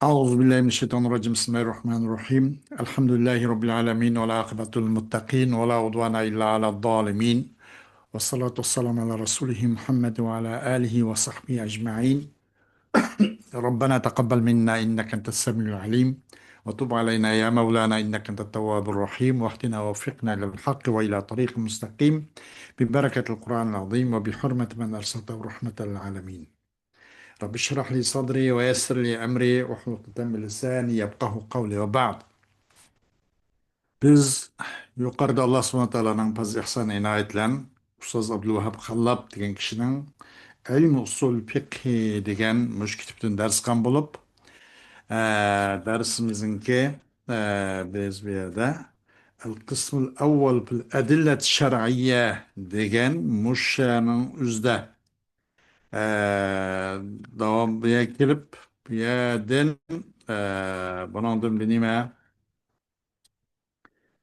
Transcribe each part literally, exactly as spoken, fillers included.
أعوذ بالله من الشيطان الرجيم. بسم الله الرحمن الرحيم. الحمد لله رب العالمين، والعاقبة للمتقين، ولا عدوان إلا على الظالمين، والصلاة والسلام على رسوله محمد وعلى آله وصحبه أجمعين. ربنا تقبل منا إنك أنت السميع العليم، وتب علينا يا مولانا إنك أنت التواب الرحيم، واهدنا ووفقنا إلى الحق وإلى طريق مستقيم، ببركة القرآن العظيم وبحرمة من أرسلته رحمة للعالمين. رب اشرح لي صدري ويسر لي أمري واحلل عقدة من لساني يفقهوا قولي وبعد. بىز يۇقىرىدا ئاللا سۇبھانەھۇ ۋە تائالانىڭ پەزلى ئىھسان ئىنايىتى بىلەن ئۇستاز ئابدۇلۋاھاب خاللاپ دېگەن كىشىنىڭ ئىلمى ئۇسۇل فىقھى دېگەن مۇشۇ كىتابتىن دەرس قىلغان بولۇپ، ئە، دەرسىمىزنىڭكى، ئە، بىز بۇ يەردە القسم الأول في الأدلة الشرعية دېگەن مۇشۇنىڭ ئۆزىدە، ئە، داۋام بۇ يەرگە كېلىپ، بۇ يەردىن، ئە، بۇنىڭدىن بىر نېمە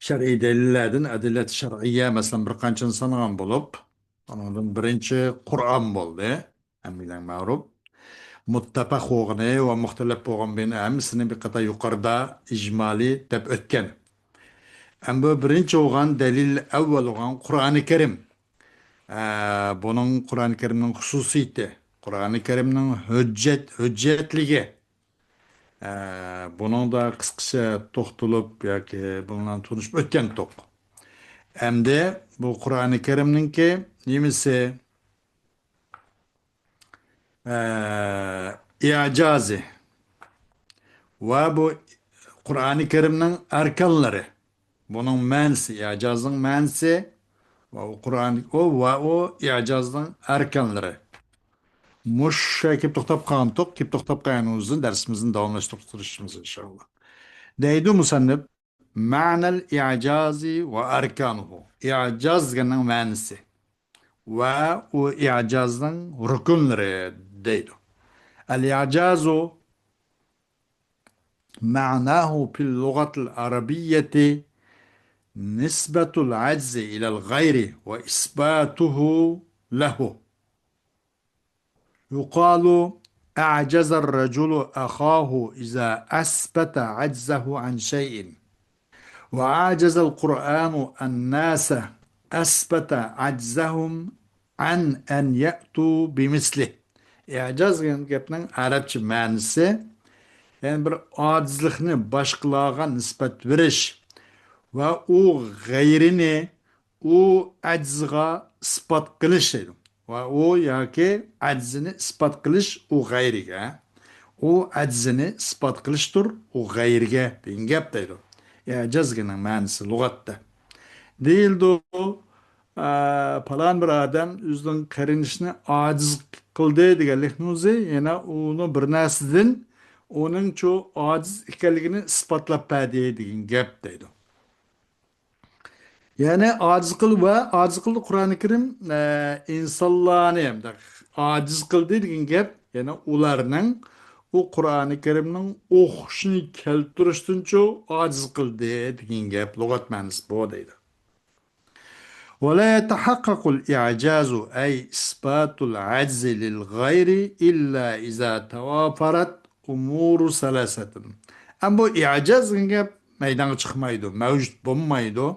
شەرئىي دەلىللەردىن، ئەدىللەت شەرئىيە، مەسىلەن، بىر قانچىنى سانىغان بولۇپ، ئۇنىڭدىن بىرىنچى قۇرئان بولدى، ھەممىگە مەرۇپ. مۇتتەپەق بولغىنى ۋە مۇختەلەپ بولغان بىلەن ھەممىسىنى بىر قاتار يۇقىرىدا ئىجمالىي دەپ ئۆتكەن. ئەمدى بۇ بىرىنچى بولغان دەلىل ئەۋۋەل بولغان قۇرئانى كەرىم. ئە، بۇنىڭ قۇرئانى كەرىمنىڭ خۇسۇسىيىتى، قۇرئانى كەرىمنىڭ ھۆججەت، ھۆججەتلىكى، ئە، بۇنىڭدا قىسقىچە توختىلىپ ياكى بۇنىڭ بىلەن تونۇشۇپ ئۆتكەنتۇق. ئەمدى بۇ قۇرئانى كەرىمنىڭكى نېمىسى؟ ئە، ئىجازى ۋە بۇ قۇرئانى كەرىمنىڭ ئەركانلىرى. بۇنىڭ مەنىسى، ئىجازنىڭ مەنىسى ۋە ئۇ قۇرئان، ئۇ ۋە ئۇ ئىجازنىڭ ئەركانلىرى. مۇشۇ كېلىپ توختاپ قالغانتۇق، كېلىپ توختاپ قالغان ئۈزۈن دەرسىمىزنى داۋاملاشتۇرۇپ تۇرۇشىمىز ئىنشاللا. دەيدۇ مۇسەننىپ، مەنەل ئىجازى ۋە ئەركانۇھۇ. ئىجاز دېگەننىڭ مەنىسى ۋە ئۇ ئىجازنىڭ رۇكۇنلىرى دەيدۇ. الإعجاز معناه في اللغة العربية نسبة العجز إلى الغير وإثباته له. يقال أعجز الرجل أخاه إذا أثبت عجزه عن شيء. وأعجز القرآن الناس أثبت عجزهم عن أن يأتوا بمثله. ئىجاز دېگەن گەپنىڭ ئەرەبچە مەنىسى، يەنى بىر ئاجىزلىقنى باشقىلارغا نىسبەت بېرىش ۋە ئۇ غەيرىنى ئۇ ئەجزىغا ئىسپات قىلىش دەيدۇ. ۋە ئۇ ياكى ئەجزىنى ئىسپات قىلىش ئۇ غەيرىگە. ئۇ ئەجزىنى ئىسپات قىلىشتۇر ئۇ غەيرىگە دېگەن گەپ دەيدۇ. ئىجاز دېگەننىڭ مەنىسى لۇغەتتە. دېيىلىدۇ، ئە، پالان بىر ئادەم ئۆزىنىڭ قېرىندىشىنى ئاجىز قىلدى دېگەنلىكنىڭ ئۆزى، يەنە ئۇنى بىر نەرسىدىن ئۇنىڭچۇ ئاجىز ئىكەنلىكىنى ئىسپاتلاپ بەردى دېگەن گەپ دەيدۇ. يەنى ئاجىز قىل ۋە ئاجىز قىلدى قۇرئانى كەرىم، ئە، ئىنسانلارنى ئاجىز قىلدى دېگەن گەپ، يەنى ئۇلارنىڭ ئۇ قۇرئانى كەرىمنىڭ ئوقۇشىنى كەلتۈرۈشتىنچۇ ئاجىز قىلدى دېگەن گەپ، لۇغەت مەنىسى بۇ دەيدۇ. ولا يتحقق الإعجاز، أي إثبات العجز للغير، إلا إذا توافرت أمور ثلاثة. ئەمما بۇ ئىجاز دېگەن گەپ مەيدانغا چىقمايدۇ، مەۋجۇت بولمايدۇ.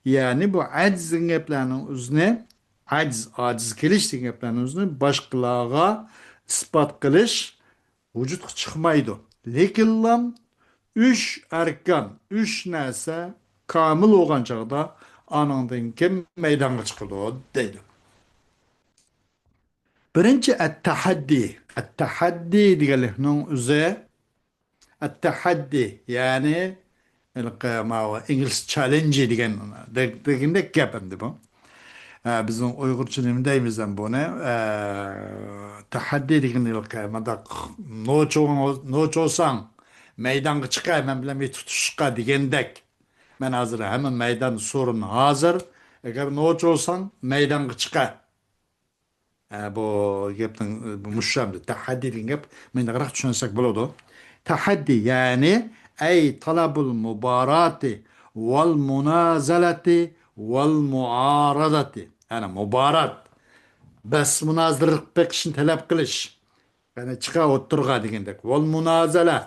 يەنى بۇ ئەجز دېگەن گەپلەرنىڭ ئۆزىنى، ئەجز، ئاجىز قېلىش دېگەن گەپلەرنىڭ ئۆزىنى باشقىلارغا ئىسپات قىلىش ۋۇجۇدقا چىقمايدۇ. لېكىنلا ئۈچ ئەركان، ئۈچ نەرسە كامىل بولغان چاغدا ئانىڭدىن كېيىن مەيدانغا چىقىدۇ دەيدۇ. بىرىنچى، ئەت-تەھەددى. ئەت-تەھەددى دېگەنلىكنىڭ ئۆزى، ئەت-تەھەددى، يەنى ھېلىقى ماۋۇ ئىنگلىز چاللېنجى دېگەن، دېگەندەك گەپ ئەمدى بۇ. ئە، بىزنىڭ ئۇيغۇرچە نېمە دەيمىز ئەمدى بۇنى؟ ئە، تەھەددى دېگەن ھېلىقى مۇنداق نوچۇ-، نوچۇساڭ مەيدانغا چىقە، مەن بىلەن بىر تۇتۇشۇشقا دېگەندەك. مەن ھازىر ھەممە مەيدان سورۇن ھازىر. ئەگەر نوچۇساڭ مەيدانغا چىقە. ئە، بۇ گەپنىڭ، بۇ مۇشۇ ئەمدى تەھەددى دېگەن گەپ مۇنداقراق چۈشەنسەك بولىدۇ. تەھەددى، يەنى، ئەي تەلەبۇل مۇباراتى ۋەل مۇنازەلەتى ۋەل مۇئارادەتى. يەنى مۇبارات، بەس مۇنازىرە قىلىپ بېقىشنى تەلەپ قىلىش. يەنى چىقە ئوتتۇرىغا دېگەندەك. ۋەل مۇنازەلە،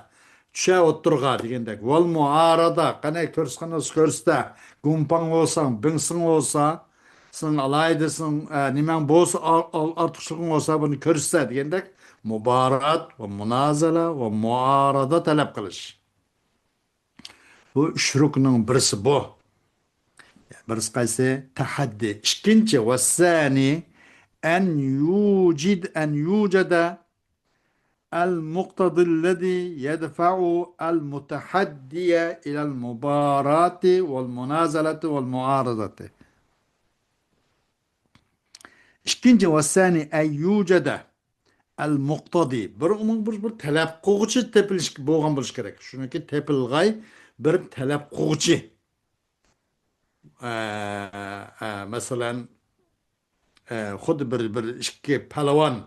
چۈشە ئوتتۇرىغا دېگەندەك. ۋەل مۇئارادە، قېنى كۆرسىتىدىغان نەرسە كۆرسىتە. گۇڭپاڭ بولساڭ، بىڭسىڭ بولسا، سېنىڭ ئالاھىدىسىڭ، ئە، نېمەڭ بولسا، ئا-، ئا-، ئارتۇقچىلىقىڭ بولسا، بۇنى كۆرسىتە دېگەندەك، مۇبارات ۋە مۇنازىلە ۋە مۇئارادە تەلەپ قىلىش. بۇ ئۈچ رۇكنىڭ بىرسى بۇ. بىرسى قايسى؟ تەھەددى. ئىككىنچى، ۋەسسانى، ئەن يۇجىد، ئەن يۇجەدە ئەل مۇقتەدىللەزى يەدفەئۇ ئەل مۇتەھەددىيە ئىلەل مۇباراتى ۋەل مۇنازەلەتى ۋەل مۇئارىزەتى. ئىككىنچى، ۋەسسانى ئەن يۇجەدە ئەل مۇقتەدى. بىر ئۇنىڭ بىر، بىر تەلەپ قىلغۇچى تېپىلىش بولغان بولۇشى كېرەك. شۇنىڭكى تېپىلغاي بىر تەلەپ قىلغۇچى. ئە، ئە، مەسىلەن، ئە، خۇددى بىر، بىر ئىككى پالۋان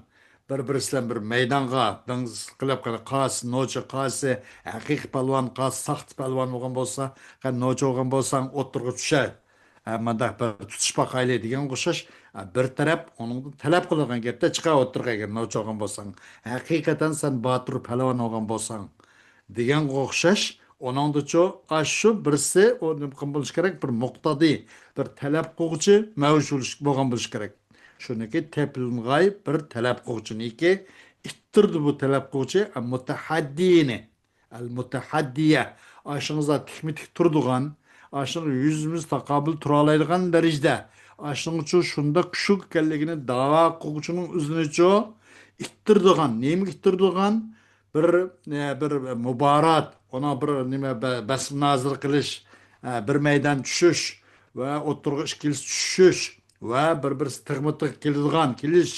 بىر-بىرسى بىلەن بىر مەيدانغا دېڭىز قىلىپ قېلىپ، قايسى نوچى، قايسى ھەقىقىي پالۋان، قايسى ساختا پالۋان بولغان بولسا، قا-، نوچى بولغان بولساڭ ئوتتۇرىغا چۈشە. ئە، مۇنداق بىر تۇتۇشۇپ باقايلى دېگەنگە ئوخشاش، ئە، بىر تەرەپ ئۇنىڭدىن تەلەپ قىلىدىغان گەپتە، چىقە ئوتتۇرىغا، ئەگەر نوچى بولغان بولساڭ، ھەقىقەتەن سەن باتۇر پالۋان بولغان بولساڭ دېگەنگە ئوخشاش. ئۇنىڭدىچۇ ئاشۇ بىرسى ئۇ نېمە قىلغان بولۇشى كېرەك، بىر مۇقتەدى، بىر تەلەپ قىلغۇچى مەۋجۇت بولغان بولۇشى كېرەك. شۇنىڭكى تېپىلغاي بىر تەلەپ قىلغۇچىنىڭكى ئىتتىردى بۇ تەلەپ قىلغۇچى، ئە، مۇتەھەددىينى. ئەل مۇتەھەددىيە، ئاشۇڭىزدا تىكمۇ تىك تۇرىدىغان، ئاشۇڭىزغا يۈزمۇ يۈز تاقابىل تۇرالايدىغان دەرىجىدە، ئاشۇڭىچۇ شۇنداق كۈچلۈك ئىكەنلىكىنى داۋا قىلغۇچىنىڭ ئۆزىنىچۇ ئىتتىرىدىغان، نېمىگە ئىتتىرىدىغان؟ بىر، ئە، بىر مۇبارات، ئۇنىڭ بىر نېمە، بە-، بەس مۇنازىرە قىلىش، ئە، بىر مەيدان چۈشۈش ۋە ئوتتۇرىغا ئىككىلىسى چۈشۈش ۋە بىر-بىرسى تىغمۇ تىغ كېلىدىغان كېلىش،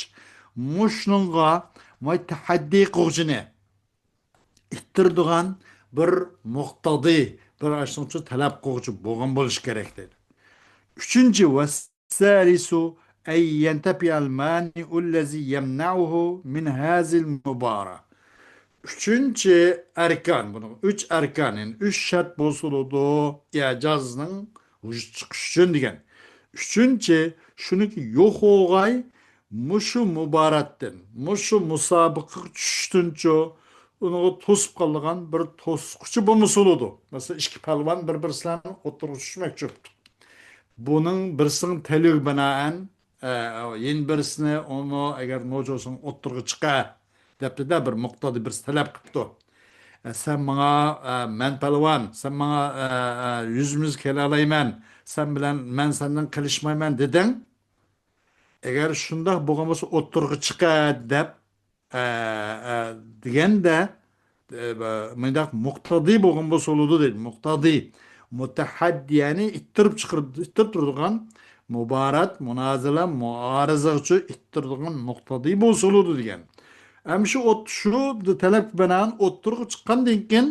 مۇشۇنىڭغا ماي تەھەددىي قىلغۇچىنى ئىتتىرىدىغان بىر مۇقتەدى، بىر ئاشۇنىڭ ئۈچۈن تەلەپ قىلغۇچى بولغان بولۇشى كېرەك دەيدۇ. ئۈچىنچى، ۋەسسالىسۇ ئەن يەنتەپىئەل مانىئۇ لەزى يەمنەئۇھۇ مىن ھازىل مۇبارا. ئۈچىنچى ئەركان، بۇنىڭ ئۈچ ئەركان، يەنى ئۈچ شەرت بولسا بولىدۇ ئىجازنىڭ ۋۇجۇد چىقىش ئۈچۈن دېگەن. ئۈچىنچى، شۇنىڭكى يوق بولغاي، مۇشۇ مۇباراتتىن، مۇشۇ مۇسابىقىگە چۈشۈشتىنچۇ، ئۇنىڭغا توسۇپ قالىدىغان بىر توسقۇچى بولمىسا بولىدۇ. مەسىلەن، ئىككى پالۋان بىر-بىرسى بىلەن ئوتتۇرىغا چۈشمەكچى بوپتۇ. بۇنىڭ بىرسىنىڭ تەلىپىگە بىنائەن، ئە، يەنە بىرسىنى ئۇمۇ ئەگەر نوچى بولساڭ ئوتتۇرىغا چىقە دەپتۇ-دە، بىر مۇقتەدى بىرسى تەلەپ قىپتۇ. ئە، سەن ماڭا، ئە، مەن پالۋان، سەن ماڭا، ئە، ئە، يۈزمۇ يۈز كېلەلەيمەن، سەن بىلەن، مەن سەندىن قېلىشمايمەن دېدىڭ. ئەگەر شۇنداق بولغان بولسا ئوتتۇرىغا چىقە دەپ، ئە، ئە، دېگەندە، ئە، مۇنداق مۇقتەدى بولغان بولسا بولىدۇ دەيدۇ. مۇقتەدى، مۇتەھەددىيەنى ئىتتىرىپ چىقىرىپ، ئىتتىرىپ تۇرىدىغان، مۇبارات، مۇنازىلە، مۇئارىزىغىچۇ ئىتتىرىدىغان مۇقتەدى بولسا بولىدۇ دېگەن. ئەمما شۇ ئوت-، شۇ تەلەپكە بىنائەن ئوتتۇرىغا چىققاندىن كېيىن،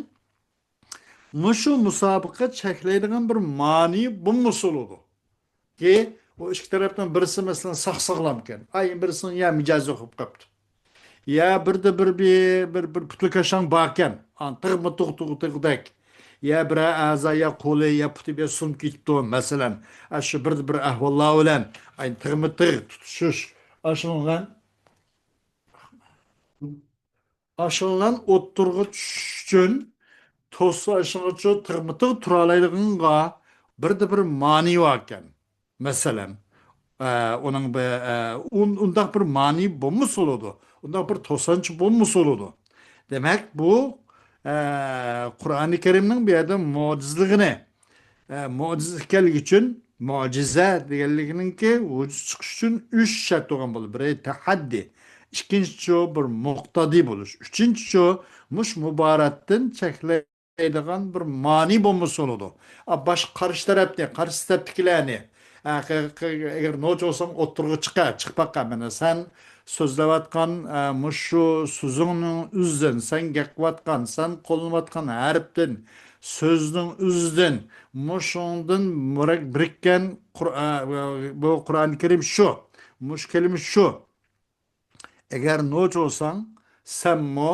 مۇشۇ مۇسابىقە چەكلەيدىغان بىر مانى بولمىسا بولىدۇ. كى، ئۇ ئىككى تەرەپنىڭ بىرسى، مەسىلەن، ساق-ساغلامكەن. ئاي، بىرسىنىڭ يا مىجەزى قوپۇپ قاپتۇ. يا بىردە بىر، بىر، بىر، بىر پۇتلىكاشاڭ باركەن. ئان تىغمۇ تىغ تۇغ تىغدەك. يا بىرەر ئەزا، يا قولى، يا پۇتى بىر سۇنۇپ كېتىپتۇ، مەسىلەن. ئاشۇ بىردە بىر ئەھۋاللار بىلەن، ئاي، تىغمۇ تىغ تۇتۇشۇش. ئاشۇنىڭ بىلەن ئاشۇنىڭ بىلەن ئوتتۇرىغا چۈشۈش ئۈچۈن توسا ئاشۇنىڭغىچۇ تىغمۇ تىغ تۇرالايدىغىنىغا بىردە بىر مانى باركەن. مەسىلەن، ئە، ئۇنىڭ بىر، ئە، ئۇن-، ئۇنداق بىر مانى بولمىسا بولىدۇ. ئۇنداق بىر توسانچى بولمىسا بولىدۇ. دېمەك، بۇ، ئە، قۇرئانى كەرىمنىڭ بۇ يەردە مۆجىزىلىكىنى، ئە، مۆجىزە ئىكەنلىكى ئۈچۈن، مۆجىزە دېگەنلىكىنىڭكى ۋۇجۇد چىقىش ئۈچۈن ئۈچ شەرت بولغان بولىدۇ. بىرى تەھەددى، ئىككىنچىچۇ بىر مۇقتەدى بولۇش، ئۈچىنچىچۇ مۇش مۇباراتتىن چەكلەي دەيدىغان بىر مانى بولمىسا بولىدۇ. ئا، باشقا قارشى تەرەپنى، قارشى سەپتىكىلەرنى، ئە، ق-، ق-، ئەگەر نوچى بولساڭ ئوتتۇرىغا چىقە، چىقىپ باققا، مانا سەن سۆزلەۋاتقان، ئە، مۇشۇ سۆزۈڭنىڭ ئۆزىدىن، سەن گەپ قىلىۋاتقان، سەن قوللىنىۋاتقان ھەرپتىن، سۆزنىڭ ئۆزىدىن، مۇشۇڭدىن مۇرەك-، بىرىككەن قۇر-، ئە، بۇ قۇرئانى كەرىم شۇ، مۇشۇ كەلىمە شۇ. ئەگەر نوچى بولساڭ، سەنمۇ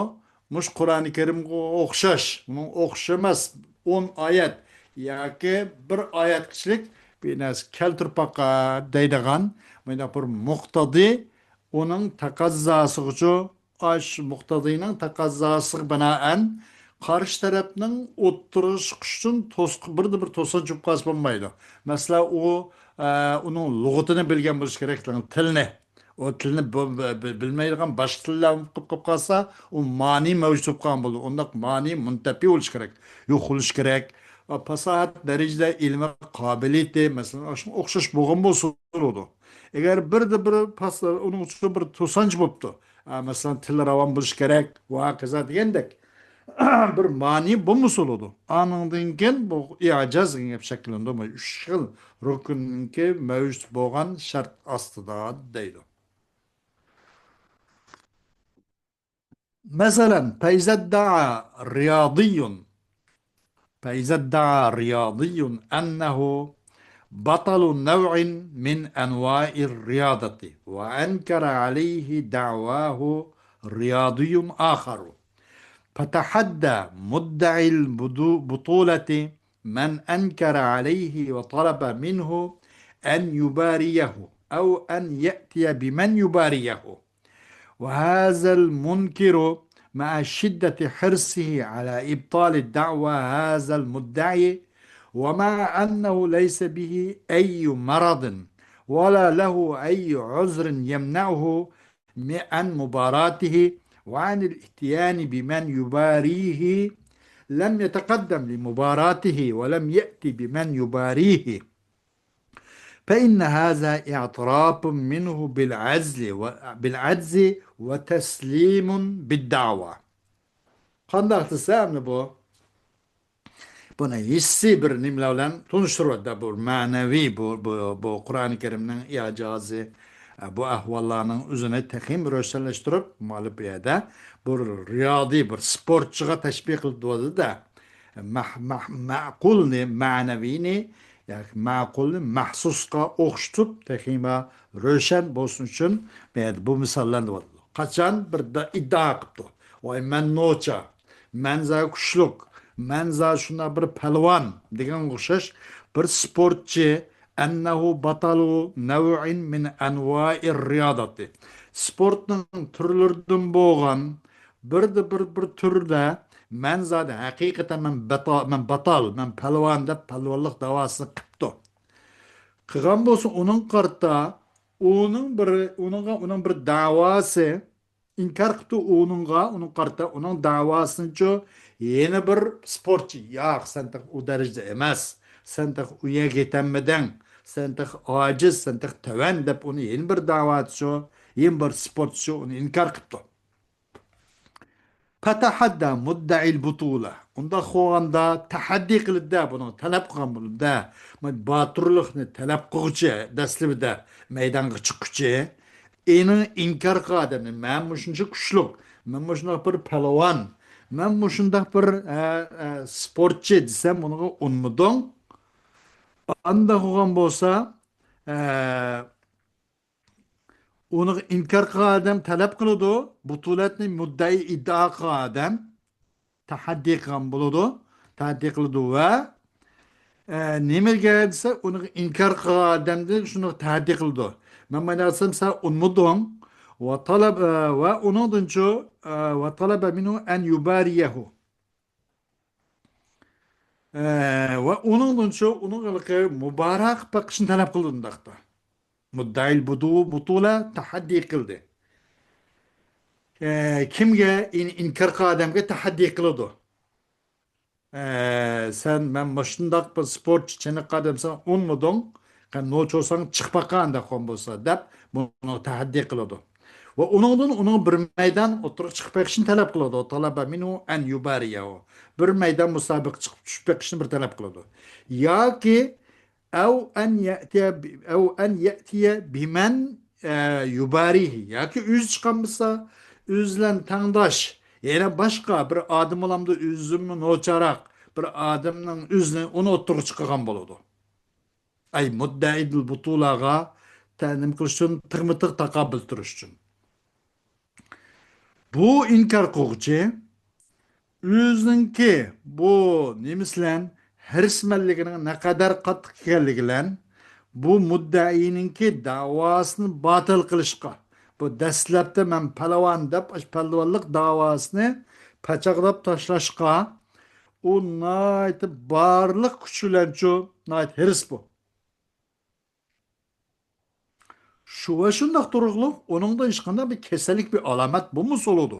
مۇشۇ قۇرئانى كەرىمگە ئوخشاش، بۇنىڭ ئوخشىماس ئون ئايەت ياكى بىر ئايەتكىچىلىك بىر نەرسە كەلتۈرۈپ باققا دەيدىغان مۇنداق بىر مۇقتەدى، ئۇنىڭ تەقەززاسىغىچۇ، ئاش مۇقتەدىنىڭ تەقەززاسىغا بىنائەن قارشى تەرەپنىڭ ئوتتۇرىغا چىقىشى ئۈچۈن توسقا-، بىردە بىر توسقۇنچى بولۇپ قالسا بولمايدۇ. مەسىلەن، ئۇ، ئە، ئۇنىڭ لۇغىتىنى بىلگەن بولۇشى كېرەك، تىلنى. ئۇ تىلنى بۇ-، بۇ-، بۇ-، بىلمەيدىغان باشقا تىللار قىلىپ قالسا، ئۇ مانى مەۋجۇت بولۇپ قالغان بولىدۇ. ئۇنداق مانى مۇنتەپى بولۇشى كېرەك، يوق بولۇشى كېرەك. ۋە پاساھەت دەرىجىدە ئىلمىي قابىلىيىتى، مەسىلەن، شۇنىڭغا ئوخشاش بولغان بولسا بولىدۇ. ئەگەر بىردە بىر پاس-، ئۇنىڭ ئۈچۈن بىر توسانچى بوپتۇ. ئە، مەسىلەن، تىلى راۋان بولۇشى كېرەك، ۋە ھاكازا دېگەندەك. بىر مانى بولمىسا بولىدۇ. ئانىڭدىن كېيىن بۇ ئىئجاز دېگەن گەپ شەكىللىنىدۇ. بۇ ئۈچ خىل رۇكۇننىڭكى مەۋجۇت بولغان شەرت ئاستىدا دەيدۇ. مەسىلەن، فإذا ادعى رياضي، فإذا ادعى رياضي أنه بطل نوع من أنواع الرياضة وأنكر عليه دعواه رياضي آخر، فتحدى مدعي البطولة من أنكر عليه وطلب منه أن يباريه أو أن يأتي بمن يباريه. وهذا المنكر مع شدة حرصه على إبطال دعوى هذا المدعي، ومع أنه ليس به أي مرض ولا له أي عذر يمنعه عن مباراته وعن الإتيان بمن يباريه، لم يتقدم لمباراته ولم يأت بمن يباريه، فإن هذا اعتراف منه بالعجز و-، بالعجز وتسليم بالدعوى. قانداق دېسە، ئەمدى بۇ، بۇنى ھېسسىي بىر نېمىلەر بىلەن تونۇشتۇرۇۋاتىدۇ. بۇ مەنىۋى، بۇ، بۇ، بۇ قۇرئان كەرىمنىڭ ئىجازى، بۇ ئەھۋاللارنىڭ ئۆزىنى تېخىمۇ روشەنلەشتۈرۈپ، مانا بۇ يەردە بۇ رىيادىي بىر سپورتچىغا تەشبىھ قىلىپ دېۋاتىدۇ-دە. مەھ-، مەھ-، مەقۇلنى، مەنىۋىنى ياكى مەقۇلنى مەھسۇسقا ئوخشىتىپ، تېخىمۇ روشەن بولسۇن ئۈچۈن، مەن بۇ مىساللارنى دېۋاتىدۇ. قاچان بىر دا-، ئىددىئا قىپتۇ، ۋاي، مەن نوچى، مەن زا كۈچلۈك، مەن زا شۇنداق بىر پەلۋان دېگەنگە ئوخشاش بىر سپورتچى، أنه بطل نوع من أنواع الرياضة. سپورتنىڭ تۈرلىرىدىن بولغان بىردە بىر، بىر تۈردە مەن زادى ھەقىقەتەن مەن بەتا-، مەن باتال، مەن پەلۋان دەپ پەلۋانلىق داۋاسىنى قىپتۇ. قىلغان بولسا ئۇنىڭ قارىتا، ئۇنىڭ بىر، ئۇنىڭغا ئۇنىڭ بىر داۋاسى، ئىنكار قىپتۇ ئۇنىڭغا، ئۇنىڭ قارىتا، ئۇنىڭ داۋاسىنىچۇ يەنە بىر سپورتچى، ياق، سەن تېخى ئۇ دەرىجىدە ئەمەس، سەن تېخى ئۇ يەرگە يېتەلمىدىڭ، سەن تېخى ئاجىز، سەن تېخى تۆۋەن دەپ ئۇنى يەنە بىر داۋاچۇ، يەنە بىر سپورتچى ئۇنى ئىنكار قىپتۇ. فتحدى مدعي البطولة. ئۇنداق بولغاندا تەھەددىي قىلىدۇ-دە، بۇنىڭ تەلەپ قىلغان بولىدۇ-دە. بۇ باتۇرلۇقنى تەلەپ قىلغۇچى، دەسلىپىدە مەيدانغا چىققۇچى، ئېنىڭ ئىنكار قىلغان ئادەمنى، مەن مۇشۇنچە كۈچلۈك، مەن مۇشۇنداق بىر پەلۋان، مەن مۇشۇنداق بىر، ئە، ئە، سپورتچى دېسەم، ئۇنىڭغا ئۇنمىدىڭ. ئانداق بولغان بولسا، ئە، ئۇنى ئىنكار قىلغان ئادەم تەلەپ قىلىدۇ. بۇتۇلەتنى مۇددىئاي ئىددىئا قىلغان ئادەم تەھەددىي قىلغان بولىدۇ. تەھەددىي قىلىدۇ ۋە، ئە، نېمىگە دېسە، ئۇنى ئىنكار قىلغان ئادەمدىن شۇنى تەھەددىي قىلىدۇ. مەن مانا دېسەم، سەن ئۇنمىدىڭ. ۋە تەلەب، ئە، ۋە ئۇنىڭدىنچۇ، ئە، ۋە تەلەبە مىنھۇ ئەن يۇبارىيەھۇ. ئە، ۋە ئۇنىڭدىنچۇ، ئۇنىڭ ھېلىقى مۇبارە قىلىپ بېقىشنى تەلەپ قىلدى ئۇنداقتا. مۇددىئايل بۇدۇ بۇتۇلە تەھەددىي قىلدى. ئە، كىمگە؟ ئىن-، ئىنكار قىلغان ئادەمگە تەھەددىي قىلىدۇ. ئە، سەن، مەن مۇشۇنداق بىر سپورتچى چېنىققان ئادەم، سەن ئۇنمىدىڭ. قېنى نوچى بولساڭ چىقىپ باققىن ئانداق بولسا دەپ، بۇنى تەھەددىي قىلىدۇ. ۋە ئۇنىڭدىن ئۇنىڭ بىر مەيدان ئوتتۇرىغا چىقىپ بېقىشنى تەلەپ قىلىدۇ. تەلەبە مىنھۇ ئەن يۇبارىيەھۇ. بىر مەيدان مۇسابىقە چىقىپ چۈشۈپ بېقىشنى بىر تەلەپ قىلىدۇ. ياكى ئەۋ ئەن يەتىيە، ئەۋ ئەن يەتىيە بىمەن، ئە، يۇبارىيھى. ياكى ئۆزى چىقالمىسا، ئۆزى بىلەن تەڭداش، يەنە باشقا بىر ئادەم بولامدۇ، ئۆزىدىنمۇ نوچاراق بىر ئادەمنىڭ ئۆزىنى، ئۇنى ئوتتۇرىغا چىقارغان بولىدۇ. ئەي مۇددەئىدىل بۇتۇلاغا تەنىم قىلىش ئۈچۈن، تىغمۇ تىغ تاقابىل تۇرۇش ئۈچۈن. بۇ ئىنكار قىلغۇچى ئۆزىنىڭكى بۇ نېمىسى بىلەن، ھېرىسمەنلىكىنىڭ نەقەدەر قاتتىق ئىكەنلىكى بىلەن، بۇ مۇددەئىينىڭكى داۋاسىنى باتىل قىلىشقا، بۇ دەسلەپتە مەن پالۋان دەپ، ئاشۇ پالۋانلىق داۋاسىنى پاچاقلاپ تاشلاشقا ئۇ ناھايىتى بارلىق كۈچى بىلەنچۇ ناھايىتى ھېرىس بۇ. شۇ ۋە شۇنداق تۇرۇقلۇق ئۇنىڭدا ھېچقانداق بىر كېسەللىك، بىر ئالامەت بولمىسا بولىدۇ.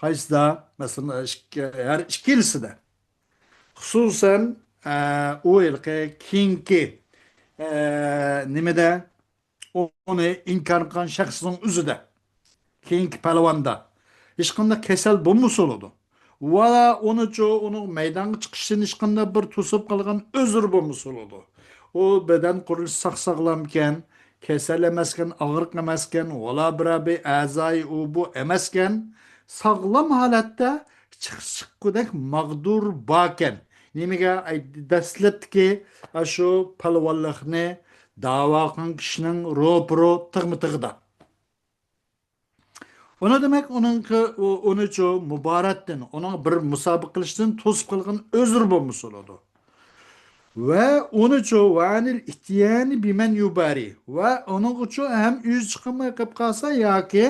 قايسىدا؟ مەسىلەن، ئىككى، ھەر ئىككىلىسىدە. خۇسۇسەن، ئە، ئۇ ھېلىقى كېيىنكى، ئە، نېمىدە؟ ئۇنى ئىنكار قىلغان شەخسنىڭ ئۆزىدە. كېيىنكى پالۋاندا ھېچقانداق كېسەل بولمىسا بولىدۇ. ۋە ئۇنىچۇ، ئۇنىڭ مەيدانغا چىقىشىدىن ھېچقانداق بىر توسۇپ قالغان ئۆزرى بولمىسا بولىدۇ. ئۇ بەدەن قۇرۇلۇشى ساق-ساغلامكەن، كېسەل ئەمەسكەن، ئاغرىق ئەمەسكەن، ۋالا بىرەر بىر ئەزايى ئۇ بۇ ئەمەسكەن، ساغلام ھالەتتە چىقىش چىققۇدەك ماغدۇر باركەن. نېمىگە؟ ئاي، دەسلەپتىكى ئاشۇ پالۋانلىقنى داۋا قىلغان كىشىنىڭ روپىرو تىغما تىغىدا. ئۇنى دېمەك، ئۇنىڭكى، ئۇ، ئۇنىچۇ مۇباراتتىن، ئۇنىڭ بىر مۇسابىقە قىلىشتىن توسۇپ قالغان ئۆزرى بولمىسا بولىدۇ. ۋە ئۇنىچۇ ۋە ئەنىل ئىتيانى بىمەن يۇبارى. ۋە ئۇنىڭغىچۇ ھەم ئۆزى چىقالماي قېلىپ قالسا ياكى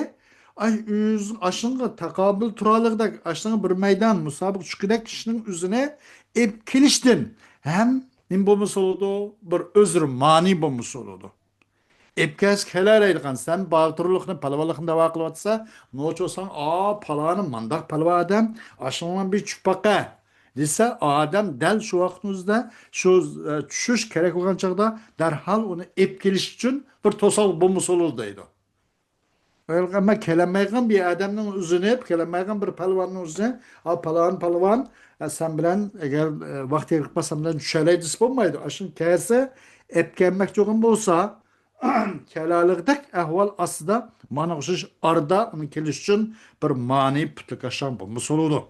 ئاي، ئۆز ئاشۇنىڭغا تاقابىل تۇرالىغۇدەك، ئاشۇنىڭغا بىر مەيدان مۇسابىقە چۈشكۈدەك كىشىنىڭ ئۆزىنى ئېپ كېلىشتىن ھەم نېمە بولمىسا بولىدۇ؟ بىر ئۆزرى مانى بولمىسا بولىدۇ. ئېپ كەلسە كېلەلەيدىغان، سەن باتۇرلۇقنى، پالۋانلىقنى داۋا قىلىۋاتسا، نوچى بولساڭ، ئا، پالانى مانداق پالۋان ئادەم، ئاشۇنىڭ بىر چۈشۈپ باقە دېسە، ئادەم دەل شۇ ۋاقىتنىڭ ئۆزىدە شۇ، ئە، چۈشۈش كېرەك بولغان چاغدا دەرھال ئۇنى ئېپ كېلىش ئۈچۈن بىر توساق بولمىسا بولىدۇ دەيدۇ. ئەمما كېلەلمەيدىغان بىر ئادەمنىڭ ئۆزىنى، كېلەلمەيدىغان بىر پالۋاننىڭ ئۆزىنى، ئا، پالان پالۋان، ئە، سەن بىلەن ئەگەر، ئە، ۋاقتى يېتىپ قالسا سەن بىلەن چۈشەلەي دېسە بولمايدۇ. ئاشۇنى كەلسە، ئەپ كەلمەكچى بولغان بولسا، كېلەلىگۈدەك ئەھۋال ئاستىدا مانا ئوخشاش ئارىدا ئۇنىڭ كېلىشى ئۈچۈن بىر مانى پۇتلىكاشاڭ بولمىسا بولىدۇ.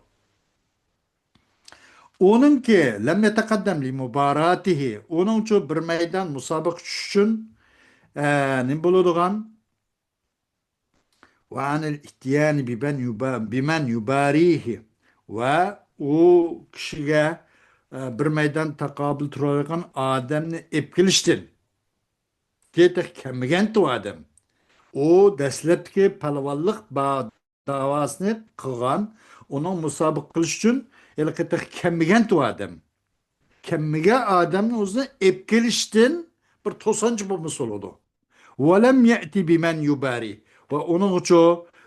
ئۇنىڭكى لەم يەتەقەددەم لىمۇباراتىھى، ئۇنىڭچۇ بىر مەيدان مۇسابىقە چۈشۈش ئۈچۈن، ئە، نېمە بولىدىغان؟ ۋە ئەنىل ئىتيانى بىمەن يۇبا-، بىمەن يۇبارىھى. ۋە ئۇ كىشىگە، ئە، بىر مەيدان تاقابىل تۇرالايدىغان ئادەمنى ئېپ كېلىشتىن. تېخى كەلمىگەنتى ئۇ ئادەم. ئۇ دەسلەپكى پالۋانلىق با-، داۋاسىنى قىلغان، ئۇنىڭ مۇسابىقە قىلىش ئۈچۈن ھېلىقى تېخى كەلمىگەنتى ئۇ ئادەم. كەلمىگەن ئادەمنى ئۆزىنى ئېپ كېلىشتىن بىر توسانچى بولمىسا بولىدۇ. ۋەلەم يەتى بىمەن يۇبارى. ۋە ئۇنىڭغىچۇ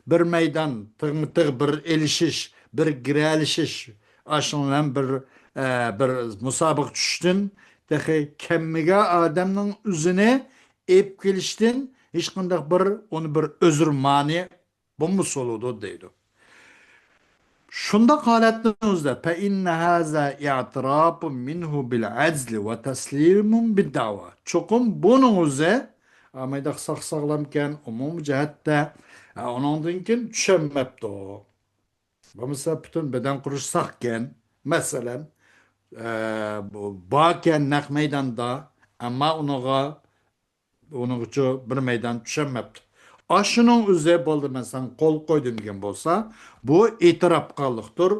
بىر مەيدان، تىغمۇتىغ بىر ئېلىشىش، بىر گىرەلىشىش، ئاشۇنىڭ بىلەن بىر، ئە، بىر مۇسابىقە چۈشۈشتىن تېخى كەلمىگەن ئادەمنىڭ ئۆزىنى ئېپ كېلىشتىن ھېچقانداق بىر، ئۇنى بىر ئۆزرى مانى بولمىسا بولىدۇ دەيدۇ. شۇنداق ھالەتنىڭ ئۆزىدە، فَإِنَّ هَذَا اعْتِرَافٌ مِنْهُ بِالْعَجْزِ وَتَسْلِيمٌ بِالدَّعْوَى. چوقۇم بۇنىڭ ئۆزى، ئامايداق ساق-ساغلامكەن، ئومۇمىي جەھەتتە، ئە، ئۇنىڭدىن كېيىن چۈشەنمەپتۇ. بولمىسا پۈتۈن بەدەن قۇرۇلۇشى ساقكەن. مەسىلەن، ئە، بۇ، باركەن نەق مەيداندا، ئەمما ئۇنىڭغا ئۇنىڭغىچۇ بىر مەيدان چۈشەنمەپتۇ. ئاشۇنىڭ ئۆزى بولدى، مەن ساڭا قول قويدۇم دېگەن بولسا، بۇ ئېتىراپ قىلغانلىقتۇر.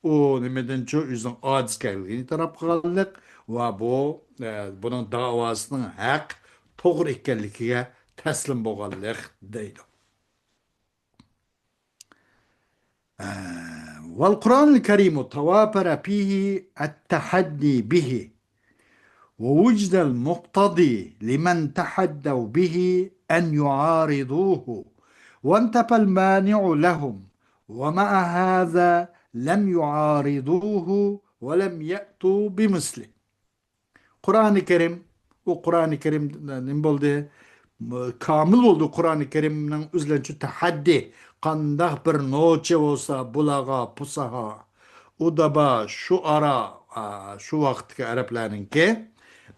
ئۇ نېمىدىنچۇ ئۆزىنىڭ ئاجىز ئىكەنلىكىنى ئېتىراپ قىلغانلىق ۋە بۇ، ئە، بۇنىڭ داۋاسىنىڭ ھەق، توغرا ئىكەنلىكىگە تەسلىم بولغانلىق دەيدۇ. والقرآن الكريم توافر فيه التحدي به، ووجد المقتضي لمن تحدوا به أن يعارضوه، وانتفى المانع لهم، ومع هذا لم يعارضوه ولم يأتوا بمثله. قۇرئانى كەرىم، ئۇ قۇرئانى كەرىم نېمە بولدى؟ كامىل بولدى قۇرئانى كەرىمنىڭ ئۆزلەنچۈ تەھەددى. قانداق بىر نوچى بولسا، بۇلارغا پۇساھا، ئۇدابا، شۇئارا، ئا، شۇ ۋاقىتتىكى ئەرەبلەرنىڭكى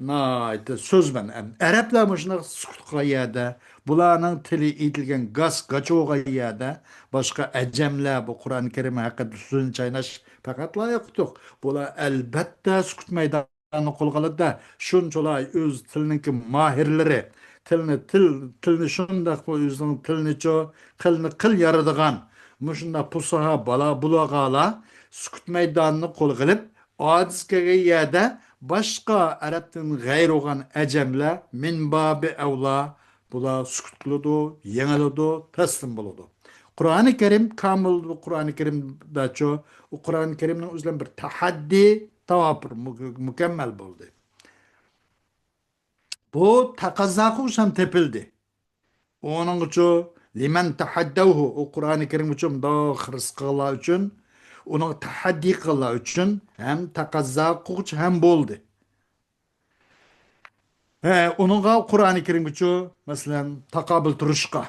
ناھايىتى سۆزمەن. ئەرەبلەر مۇشۇنداق سۈكۈت قىلغان يەردە، بۇلارنىڭ تىلى ئېيتىلگەن گاس-گاچا بولغان يەردە، باشقا ئەجەملەر بۇ قۇرئانى كەرىم ھەققىدە سۆزنى چايناش پەقەتلا ھەققى يوق. بۇلار ئەلبەتتە سۈكۈت مەيدانى قولغا ئالىدۇ. شۇنچىلا ئۆز تىلنىڭكى ماھىرلىرى، تىلنى، تىل، تىلنى شۇنداق ئۆزىنىڭ تىلىنىچۇ، قىلنى قىل يارىدىغان مۇشۇنداق پۇساھا بالا بۇلارغالا سۈكۈت مەيدانىنى قولغا ئېلىپ، ئاجىز كەلگەن يەردە باشقا ئەرەبتىن غەيرى بولغان ئەجەملەر مىن بابى ئەۋلا بۇلار سۈكۈت قىلىدۇ، يېڭىلىدۇ، تەسلىم بولىدۇ. قۇرئانى كەرىم كامىل، بۇ قۇرئانى كەرىمدەچۇ، ئۇ قۇرئانى كەرىمنىڭ ئۆزى بىلەن بىر تەھەددى، تاۋاپۇر، مۇ-، مۇكەممەل بولدى. بۇ تەقەززا قىلغۇچ ھەم تېپىلدى. ئۇنىڭغىچۇ لىمەن تەھەددەۋھۇ، ئۇ قۇرئانى كەرىمگىچۇ مۇنداق خىرىس قىلغانلار ئۈچۈن، ئۇنىڭغا تەھەددى قىلغانلار ئۈچۈن ھەم تەقەززا قىلغۇچ ھەم بولدى. ھە، ئۇنىڭغا قۇرئانى كەرىمگىچۇ، مەسىلەن، تاقابىل تۇرۇشقا.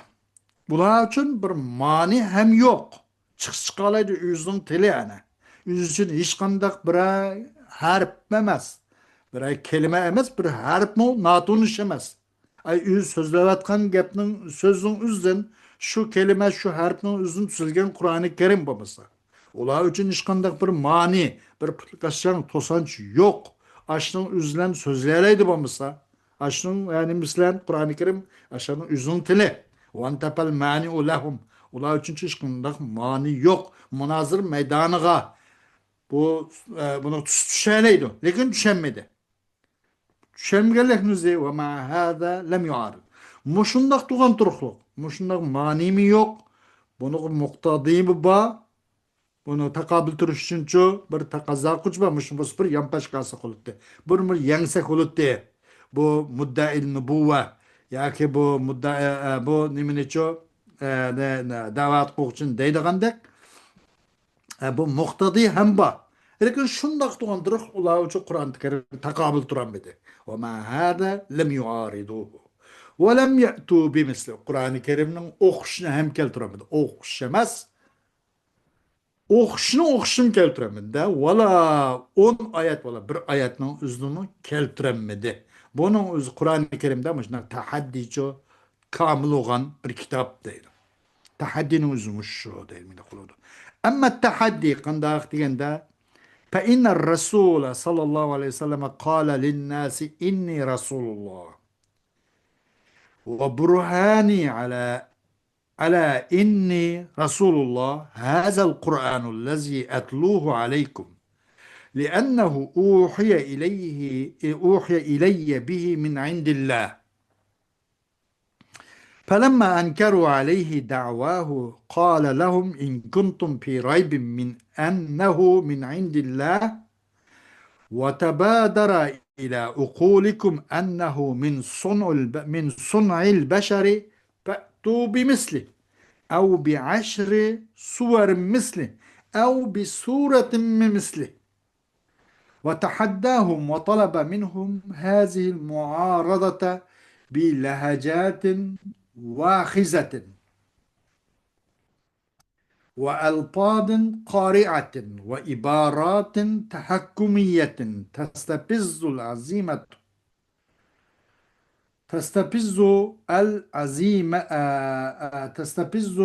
بۇلار ئۈچۈن بىر مانى ھەم يوق. چىقىش چىقالايدۇ ئۆزىنىڭ تىلى ئەنە. ئۆزى ئۈچۈن ھېچقانداق بىرەر ھەرپ ئەمەس، بىرەر كەلىمە ئەمەس، بىر ھەرپمۇ ناتونۇش ئەمەس. ئەي، ئۆزى سۆزلەۋاتقان گەپنىڭ، سۆزنىڭ ئۆزىدىن، شۇ كەلىمە، شۇ ھەرپنىڭ ئۆزىدىن تۈزۈلگەن قۇرئانى كەرىم بولمىسا، ئۇلار ئۈچۈن ھېچقانداق بىر مانى، بىر پۇتلىقاشچاڭ، توسانچ يوق. ئاشۇنىڭ ئۆزى بىلەن سۆزلىيەلەيدۇ بولمىسا، ئاشۇنىڭ، يەنى، مەسىلەن، قۇرئانى كەرىم ئاشۇنىڭ ئۆزىنىڭ تىلى. ۋانتەپەل مانىئۇ لەھۇم. ئۇلار ئۈچۈن ھېچقانداق مانى يوق. مۇنازىرە مەيدانىغا بۇ، ئە، بۇنى تۇتۇشەلەيدۇ، لېكىن چۈشەنمىدى. چۈشەنمىگەنلىكنى ئۆزى، ۋە مە ھازا لەم يۇئارىد. مۇشۇنداق تۇغان تۇرۇقلۇق، مۇشۇنداق مانىمۇ يوق، بۇنىڭغا مۇقتەدىمۇ بار، بۇنى تاقابىل تۇرۇش ئۈچۈنچۇ بىر تەقەززا قىلغۇچ بار، مۇشۇ بولسا بىر يانپاشكا ئالساق بولاتتى، بىر، بىر يەڭسەك بولاتتى. بۇ مۇددەئىل نۇبۇۋۋە ياكى بۇ مۇددەئە، ئە، بۇ نېمىنىچۇ، ئە، نە-، نە-، دەۋا قىلغۇچىنى دەيدىغاندەك، ئە، بۇ مۇقتەدى ھەم بار. لېكىن شۇنداق تۇغان تۇرۇق ئۇلار ئۈچۈن قۇرئان كەرىم تاقابىل تۇرالمىدى. ۋە مە ھازا لەم يۇئارىدۇھۇ. ۋە لەم يەئتۇ بىمىسلى. قۇرئانى كەرىمنىڭ ئوخشىشىنى ھەم كەلتۈرەلمىدى. ئوخشىشى ئەمەس. ئوخشىشىنى ئوخشىشىنى كەلتۈرەلمىدى-دە. ۋەلا ئون ئايەت، ۋەلا بىر ئايەتنىڭ ئۆزىنىمۇ كەلتۈرەلمىدى. بۇنىڭ ئۆزى قۇرئانى كەرىمدە مۇشۇنداق تەھەددىچۇ كامىل بولغان بىر كىتاب دەيدۇ. تەھەددىنىڭ ئۆزى مۇشۇ دەيدۇ، مۇنداق قىلىدۇ. ئەمما تەھەددى قانداق دېگەندە، فَإِنَّ الرَّسُولَ صَلَّى اللَّهُ عَلَيْهِ وَسَلَّمَ قَالَ لِلنَّاسِ إِنِّي رَسُولُ اللَّهِ وَبُرْهَانِي عَلَى، عَلَى إِنِّي رَسُولُ اللَّهِ هَذَا الْقُرْآنُ الَّذِي أَتْلُوهُ عَلَيْكُمْ لِأَنَّهُ أُوحِيَ إِلَيَّ، أُوحِيَ إِلَيَّ بِهِ مِنْ عِنْدِ اللَّهِ. فَلَمَّا أَنْكَرُوا عَلَيْهِ دَعْوَاهُ قَالَ لَهُمْ إِنْ كُنْتُمْ فِي رَيْبٍ مِنْ أَنَّهُ مِنْ عِنْدِ اللَّهِ وَتَبَادَرَ إِلَى عُقُولِكُمْ أَنَّهُ مِنْ صُنْعِ الْب-، مِنْ صُنْعِ الْبَشَرِ فَأْتُوا بِمِثْلِهِ أَوْ بِعَشْرِ سُوَرٍ مِثْلِهِ أَوْ بِسُورَةٍ مِنْ مِثْلِهِ. وتحداهم وطلب منهم هذه المعارضة بلهجات واخزة وألفاظ قارعة وعبارات تحكمية تستفز العزيمة، تستفز العزيمة، آه، آه، تستفز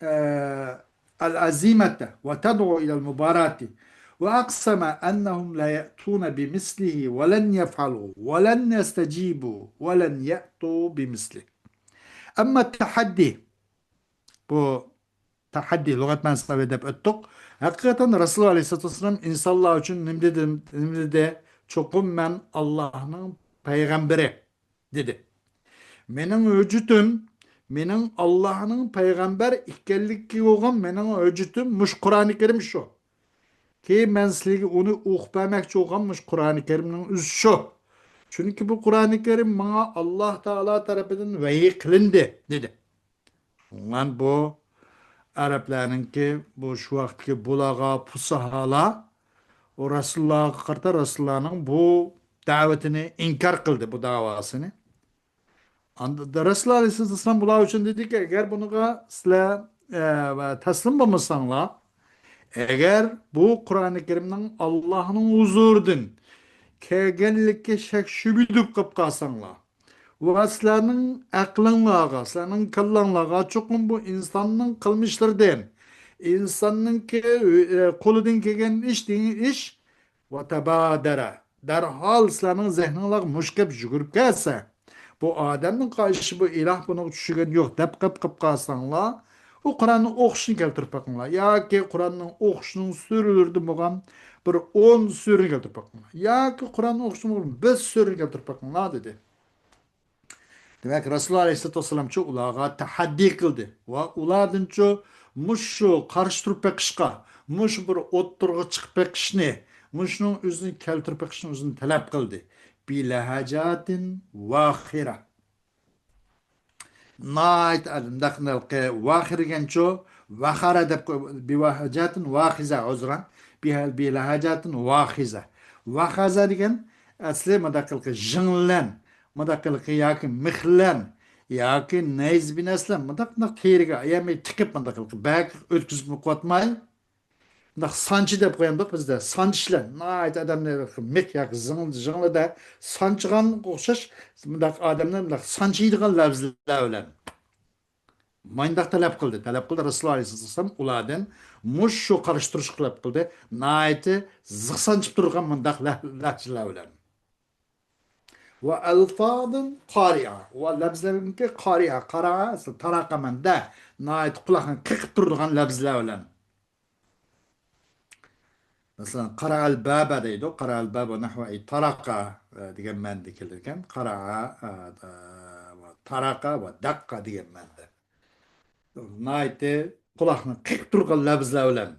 آه، العزيمة وتدعو إلى المباراة، وأقسم أنهم لا يأتون بمثله ولن يفعلوا ولن يستجيبوا ولن يأتوا بمثله. أما التحدي، بۇ تەھەددى لۇغەت مەنىسىنى دەپ ئۆتتۇق. ھەقىقەتەن رەسۇلۇللاھ ئەلەيھىسسالاتۇ ۋەسسالام ئىنسانلار ئۈچۈن نېمە دېدى؟ نېمە دېدى؟ چوقۇم مەن ئاللاھنىڭ پەيغەمبىرى دېدى. مېنىڭ ھۆججىتىم، مېنىڭ ئاللاھنىڭ پەيغەمبەر ئىكەنلىكىگە بولغان مېنىڭ ھۆججىتىم مۇشۇ قۇرئانى كەرىم شۇ. كېيىن مەن سىلەرگە ئۇنى ئوقۇپ بەرمەكچى بولغان مۇشۇ قۇرئانى كەرىمنىڭ ئۆزى شۇ. چۈنكى بۇ قۇرئانى كەرىم ماڭا ئاللاھ تائالا تەرىپىدىن ۋەھىي قىلىندى، دېدى. شۇڭا بۇ ئەرەبلەرنىڭكى بۇ شۇ ۋاقىتتىكى بۇلاغا، پۇساھالار، ئۇ رەسۇلۇللاھقا قارىتا رەسۇلۇللاھنىڭ بۇ دەۋىتىنى ئىنكار قىلدى، بۇ داۋاسىنى. ئاندا رەسۇلۇللاھ ئەلەيھىسسالام بۇلار ئۈچۈن دېدىكى، ئەگەر بۇنىڭغا سىلەر، ئە، تەسلىم بولمىساڭلار، ئەگەر بۇ قۇرئانى كەرىمنىڭ ئاللاھنىڭ ھۇزۇرىدىن كەلگەنلىككە شەك شۈبھە قىلىپ قالساڭلار، ۋە سىلەرنىڭ ئەقلىڭلارغا، سىلەرنىڭ كاللاڭلارغا چوقۇم بۇ ئىنساننىڭ قىلمىشلىرىدىن، ئىنساننىڭكى، ئە، قولىدىن كەلگەن ئىش دېگەن ئىش، ۋە تەبادەرە، دەرھال سىلەرنىڭ زېھنىڭلارغا مۇشۇ گەپ يۈگۈرۈپ كەلسە، بۇ ئادەمنىڭ قارىشى، بۇ ئىلاھ بۇنىڭغا چۈشىگەن يوق دەپ قېلىپ قېلىپ قالساڭلار، ئۇ قۇرئاننىڭ ئوقۇشىنى كەلتۈرۈپ بېقىڭلار. ياكى قۇرئاننىڭ ئوقۇشىنىڭ سۈرىلىرىدىن بولغان بىر ئون سۈرىنى كەلتۈرۈپ بېقىڭلار. ياكى قۇرئاننىڭ ئوقۇشىدىن بولغان بىر سۈرىنى كەلتۈرۈپ بېقىڭلار، دېدى. دېمەك، رەسۇلۇللا ئەلەيھىسسالاتۇ ۋەسسالامچۇ ئۇلارغا تەھەددىي قىلدى ۋە ئۇلاردىنچۇ مۇشۇ قارشى تۇرۇپ بېقىشقا، مۇشۇ بىر ئوتتۇرىغا چىقىپ بېقىشنى، مۇشۇنىڭ ئۆزىنى كەلتۈرۈپ بېقىشنى ئۆزىدىن تەلەپ قىلدى. بىلەھەجاتىن ۋاخىرە. ناھايىتى ئادەم دەقنىلقى ۋاخىر دېگەنچۇ، ۋەخەرە دەپ قوي-، بىۋەھەجاتىن ۋاخىزە، ئۆزرەڭ. بىھەل بىلەھەجاتىن ۋاخىزە. ۋەخەزە دېگەن ئەسلى مۇنداق قىلقى ژىڭلەن، مۇنداق قىلقى ياكى مىخلەن ياكى نەيزە بىنەسلەن، مۇنداق، مۇنداق تېرىگە ئايامى تىقىپ، مۇنداق قىلقى بەك ئۆتكۈزۈپ قوياتماي، مۇنداق سانچى دەپ قويامدۇق بىزدە. سانچىلەر ناھايىتى ئادەمنى مىخ ياكى زىڭ-، زىڭلىدا سانچىغان ئوخشاش، مۇنداق ئادەمنى مۇنداق سانچىيدىغان لەۋزلەر بىلەن مۇنداق تەلەپ قىلدى. تەلەپ قىلدى رەسۇلۇللا ئەلەيھىسسالام ئۇلاردىن مۇشۇ قارشى تۇرۇشقا تەلەپ قىلدى. ناھايىتى زىق سانچىپ تۇرغان مۇنداق لەھ-، لەھجىلەر بىلەن. ۋە ئەلفازىن قارىئە. ۋە لەپزلەرنىڭكى قارىئە، قارا، تاراقا مەنىدە ناھايىتى قۇلاقنى قېقىپ تۇرىدىغان لەپزلەر بىلەن. مەسىلەن، قارائەل بابە دەيدۇ. قارائەل بابە نەھۋە ئەي تاراقا، ئە، دېگەن مەنىدە كېلىدىكەن. قارائە، ئە، ئە، تاراقا ۋە دەققە دېگەن مەنىدە. ناھايىتى قۇلاقنى قېقىپ تۇرغان لەپزلەر بىلەن.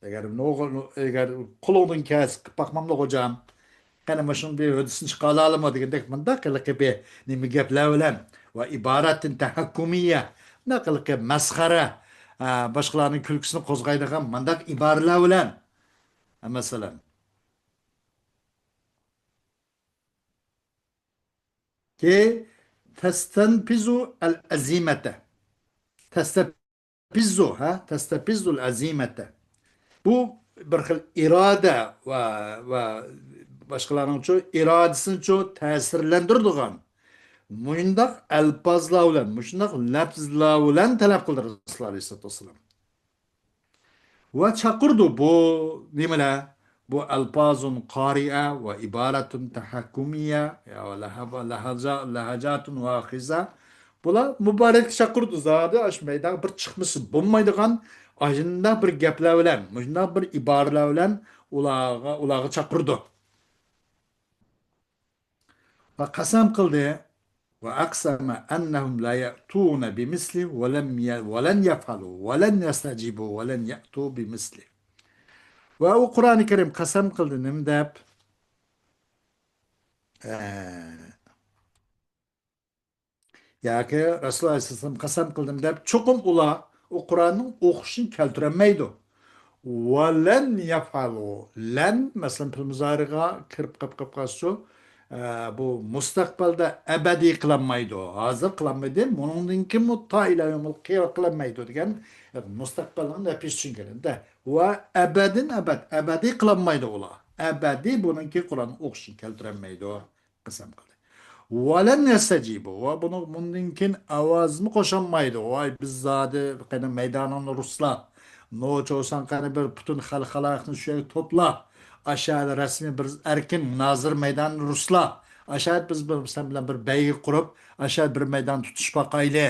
ئەگەر نوغۇ-، ئەگەر قولۇڭدىن كەلسە قىلىپ باقماملا خوجام. قېنى مۇشۇنىڭ بىر ھۆددىسىنى چىقارالايلىمۇ دېگەندەك مۇنداق ھېلىقى بىر نېمە گەپلەر بىلەن ۋە ئىبارەتتىن تەھەككۇمىيە، مۇنداق ھېلىقى مەسخەرە، ئە، باشقىلارنىڭ كۈلكىسىنى قوزغايدىغان مۇنداق ئىبارىلەر بىلەن، ئە، مەسىلەن. كى تەستەنپىزۇ ئەل ئەزىمەتە. تەستە- پىززۇ، ھە؟ تەستەپىززۇل ئەزىمەتە. بۇ بىر خىل ئىرادە ۋە، ۋە باشقىلارنىڭچۇ ئىرادىسىنىچۇ تەسىرلەندۈرىدىغان مۇشۇنداق ئەلپازلار بىلەن، مۇشۇنداق لەپزلار بىلەن تەلەپ قىلدى رەسۇلۇللا ئەلەيھىسسالاتۇ ۋەسسالام. ۋە چاقىرىدۇ بۇ نېمىلەر؟ بۇ ئەلپازۇن قارىئە ۋە ئىبارەتۇن تەھەككۇمىيە، يا لەھەبە-، لەھەجا-، لەھەجاتۇن ۋاخىزە. بۇلار مۇبارەككە چاقىرىدۇ زادى، ئاشۇ مەيدانغا بىر چىقمىسا بولمايدىغان ئاشۇنداق بىر گەپلەر بىلەن، مۇشۇنداق بىر ئىبارىلەر بىلەن ئۇلارغا، ئۇلارغا چاقىرىدۇ. ۋە قەسەم قىلدى. ۋە ئەقسەمە ئەننەھۇم لا يەئتۇنە بىمىسلى ۋە لەم يە-، ۋە لەن يەفئەلۇ ۋە لەن يەستەجىبۇ ۋە لەن يەئتۇ بىمىسلى. ۋە ئۇ قۇرئانى كەرىم قەسەم قىلدى نېمە دەپ؟ ئە، ياكى رەسۇلۇللا ئەلەيھىسسالام قەسەم قىلدىم دەپ، چوقۇم ئۇلار ئۇ قۇرئاننىڭ ئوقۇشىنى كەلتۈرەلمەيدۇ. ۋە لەن يەفئەلۇ. لەن، مەسىلەن، پېئىل مۇزارىغا كىرىپ قاپ-، قاپ قالسىچۇ، ئە، بۇ مۇستەقبەلدە ئەبەدىي قىلالمايدۇ. ھازىر قىلالمىدى، بۇنىڭدىن كېيىنمۇ تا ئىلە يومۇل قىيامەت قىلالمايدۇ دېگەن مۇستەقبەلنىڭ نەپىسى ئۈچۈن كېلىدۇ. ۋە ئەبەدىن ئەبەد، ئەبەدىي قىلالمايدۇ ئۇلار. ئەبەدىي بۇنىڭكى قۇرئان ئوقۇشىنى كەلتۈرەلمەيدۇ. قەسەم قىلدى. ۋەلەن يەستەجىبۇ، ۋە بۇنىڭ، بۇندىن كېيىن ئاۋازمۇ قوشالمايدۇ. ۋاي، بىز زادى قېنى مەيدانىڭنى رۇسلا. نوچى بولساڭ قېنى بىر پۈتۈن خەلق خالايىقنى شۇ يەرگە توپلا. ئاشۇ يەردە رەسمىي بىر ئەركىن مۇنازىرە مەيدانىنى رۇسلا. ئاشۇ يەردە بىز بىر، سەن بىلەن بىر بەيگە قۇرۇپ، ئاشۇ يەردە بىر مەيدان تۇتۇشۇپ باقايلى.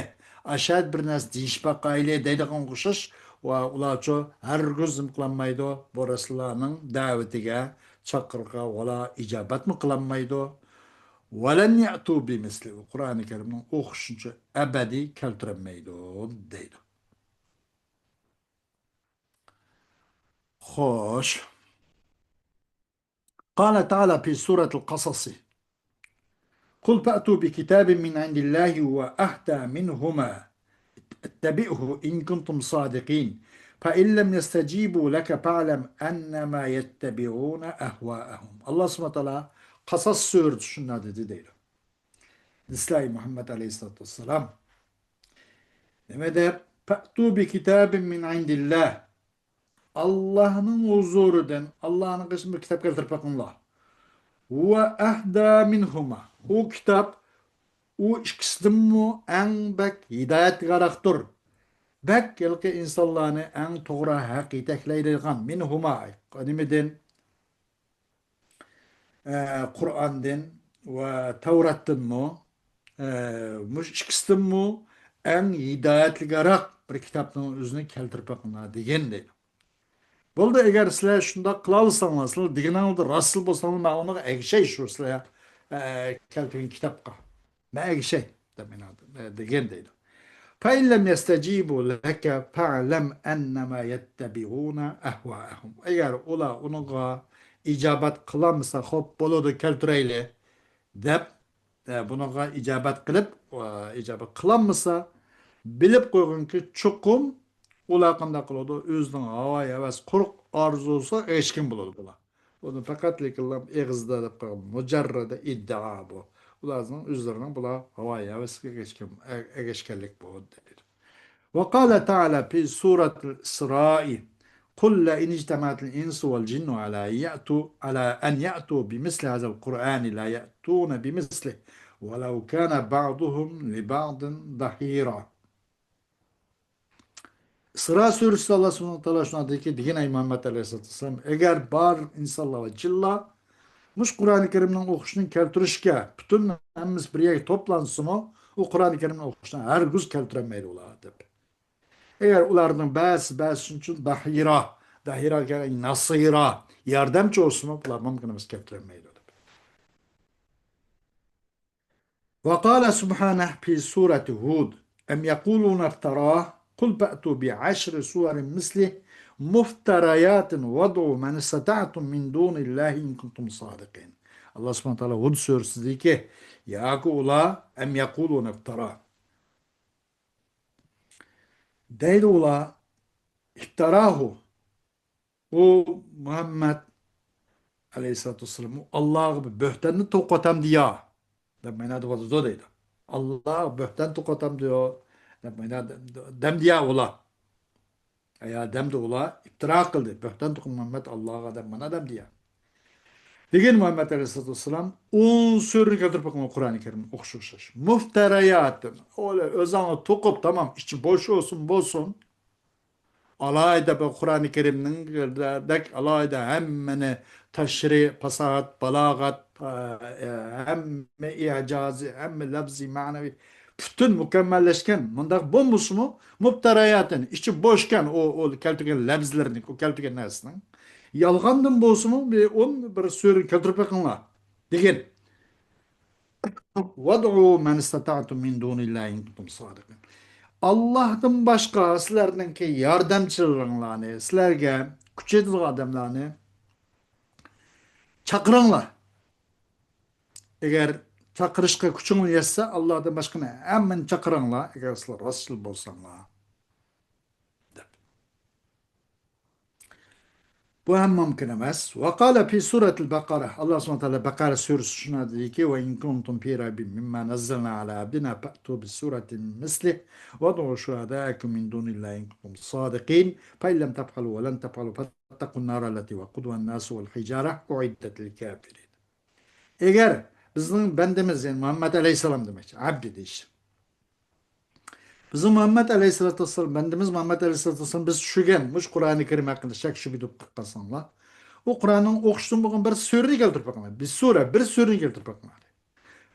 ئاشۇ يەردە بىر نەرسە دېيىشىپ باقايلى دەيدىغان ئوخشاش. ۋە ئۇلارچۇ ھەرگىز نېمە قىلالمايدۇ. بۇ رەسۇللارنىڭ دەۋىتىگە، چاقىرىقىغا ۋالا ئىجابەتمۇ قىلالمايدۇ. ۋەلەن يەئتۇ بىمىسلى. قۇرئانى كەرىمنىڭ ئوخشىشىنچە ئەبەدىي كەلتۈرەلمەيدۇ دەيدۇ. خوش. قال تعالى في سورة القصص، قل فأتوا بكتاب من عند الله هو أهدى منهما اتبعه إن كنتم صادقين. فإن لم يستجيبوا لك فاعلم أنما يتبعون أهواءهم. ئاللا سۇبھانەھۇ ۋە تائالا قەسەس سۈرىسىدە شۇنداق دېدى دەيدۇ. ئەسلەي مۇھەممەد ئەلەيھىسسالاتۇ ۋەسسالام. نېمە دەپ؟ فأتوا بكتاب من عند الله. ئاللانىڭ ھۇزۇرىدىن، ئاللانىڭ قېشىدىن بىر كىتاب كەلتۈرۈپ بېقىڭلار. ھۇۋە ئەھدى مىنھۇما. ئۇ كىتاب، ئۇ ئىككىسىدىنمۇ ئەڭ بەك ھىدايەتلىكراقتۇر. بەك ھېلىقى ئىنسانلارنى ئەڭ توغرا ھەق يېتەكلەيدىغان. مىنھۇما، نېمىدىن؟ ئە، قۇرئاندىن ۋە تەۋراتتىنمۇ، ئە، مۇشۇ ئىككىسىدىنمۇ ئەڭ ھىدايەتلىكراق بىر كىتابنىڭ ئۆزىنى كەلتۈرۈپ بېقىڭلار دېگەن دەيدۇ. بولدى، ئەگەر سىلەر شۇنداق قىلالىساڭلار، سىلەر دېگىنىڭلاردا راستلا بولساڭلار، مەن ئۇنىڭغا ئەگىشەي شۇ سىلەر، ئە، كەلتۈرگەن كىتابقا. مەن ئەگىشەي. دەپ مانا دېگەن دەيدۇ. فَإِنْ لَمْ يَسْتَجِيبُوا لَكَ فَاعْلَمْ أَنَّمَا يَتَّبِعُونَ أَهْوَاءَهُمْ. ئەگەر ئۇلار ئۇنىڭغا ئىجابەت قىلالمىسا، خوپ، بولىدۇ، كەلتۈرەيلى، دەپ، ئە، بۇنىڭغا ئىجابەت قىلىپ، ئە، ئىجابەت قىلالمىسا، بىلىپ قويغىنكى، چوقۇم ئۇلار قانداق قىلىدۇ؟ ئۆزىنىڭ ھاۋا-ھەۋەس، قۇرۇق ئارزۇسىغا ئېرىشكەن بولىدۇ بۇلار. بۇنى پەقەت لېكىنلا ئېغىزدا دەپ قالغان مۇجەررەدە ئىددىئا بۇ. ئۇلارنىڭ ئۆزلىرىنىڭ بۇلار ھاۋا-ھەۋەسكە ئېرىشكەن، ئەگەشكەنلىك بۇ دەيدۇ. وقال تعالى في سورة الإسراء: قل لئن اجتمعت الإنس والجن على يأتوا، على أن يأتوا بمثل هذا القرآن لا يأتون بمثله ولو كان بعضهم لبعض ظهيرا. ئىسرا سۈرىسىدە ئاللا سۇبھانەھۇ ۋە تائالا شۇنداق دېدىكى، دېگەن ئەي مۇھەممەد ئەلەيھىسسالاتۇ ۋەسسالام، ئەگەر بار ئىنسانلار ۋە جىنلار مۇشۇ قۇرئانى كەرىمنىڭ ئوقۇشىنى كەلتۈرۈشكە پۈتۈن ھەممىسى بىر يەرگە توپلانسىمۇ، ئۇ قۇرئانى كەرىمنى ئوقۇشنى ھەرگىز كەلتۈرەلمەيدۇ ئۇلار دەپ. ئەگەر ئۇلارنىڭ بەزىسى بەزىسى ئۈچۈن دەھىرا، دەھىرا دېگەن ناسىرا، ياردەمچى بولسىمۇ، بۇلار مۇمكىن ئەمەس، كەلتۈرەلمەيدۇ دەپ. وقال سبحانه في سورة هود: أم يقولون افتراه قل فأتوا بعشر سور مثله مفتريات وادعوا من استطعتم من دون الله إن كنتم صادقين. ئاللا سۇبھانەھۇ ۋە تائالا ھۇد سۈرىسىدىكى، ياكى ئۇلار، أم يقولون افتراه، دەيدۇ ئۇلار، افتراه، ئۇ مۇھەممەد ئەلەيھىسسالاتۇ ۋەسسالام ئاللاغا بىر بۆھتاننى توقۇۋاتامدۇ يا دەپ مانا دەۋاتىدۇ دەيدۇ. ئاللاغا بۆھتان توقۇۋاتامدۇ دەپ مانا دەمدىيا ئۇلار. يا دەمدى ئۇلار ئىپتىرا قىلدى. بۆھتان توقۇ مۇھەممەد ئاللاغا دەپ مانا دەمدىيا. دېگەن مۇھەممەد ئەلەيھىسسالاتۇ ۋەسسالام ئون سۈرىنى كەلتۈرۈپ بېقىڭلار قۇرئانى كەرىم ئوخشاش. مۇفتەرەياتىن. ئۆزۈڭلار توقۇپ تامام ئىچى بوش بولسۇن بولسۇن. ئالاھىدە بۇ قۇرئانى كەرىمنىڭدەك ئالاھىدە ھەممىنى تەشرىھ، پاساھەت، بالاغەت، ئە، ھەممە ئىجازى، ھەممە لەپزىي، مەنىۋى پۈتۈن مۇكەممەللەشكەن. مۇنداق بولمىسىمۇ، مۇپتەرەياتىن، ئىچى بوشكەن ئۇ، ئۇ كەلتۈرگەن لەپزىلىرىنى، ئۇ كەلتۈرگەن نەرسىنىڭ. يالغاندىن بولسىمۇ، بىر ئون بىر سۈرە كەلتۈرۈپ بېقىڭلار دېگەن. وادعوا من استطعتم من دون الله إن كنتم صادقين. ئاللاھتىن باشقا سىلەرنىڭكى ياردەمچىلىرىڭلارنى، سىلەرگە كۈچ يېتىدىغان ئادەملەرنى چاقىرىڭلار. ئەگەر چاقىرىشقا كۈچۈڭلار يەتسە، ئاللاھتىن باشقىنى ھەممىنى چاقىرىڭلار، ئەگەر سىلەر راستچىل بولساڭلار، دەپ. بۇ ھەم مۇمكىن ئەمەس. وقال في سورة البقرة، ئاللا سۇبھانەھۇ ۋە تائالا بەقەرە سۈرىسى شۇنداق دېدىكى، وإن كنتم في ريب مما نزلنا على عبدنا فأتوا بسورة مثله وادعوا شهداءكم من دون الله إن كنتم صادقين فإن لم تفعلوا ولن تفعلوا فاتقوا النار التي وقودها الناس والحجارة أعدت للكافرين. ئەگەر بىزنىڭ بەندىمىز، يەنى مۇھەممەد ئەلەيھىسسالام دېمەكچى، ئەبدى دېيىش. بىزنىڭ مۇھەممەد ئەلەيھىسسالاتۇ ۋەسسالام، بەندىمىز مۇھەممەد ئەلەيھىسسالاتۇ ۋەسسالام بىز چۈشۈرگەن مۇشۇ قۇرئانى كەرىم ھەققىدە شەك شۈبھە تۇرۇپ قالساڭلار، ئۇ قۇرئاننىڭ ئوقۇشتىن بولغان بىر سۈرىنى كەلتۈرۈپ بېقىڭلار. بىر سۈرە، بىر سۈرىنى كەلتۈرۈپ بېقىڭلار.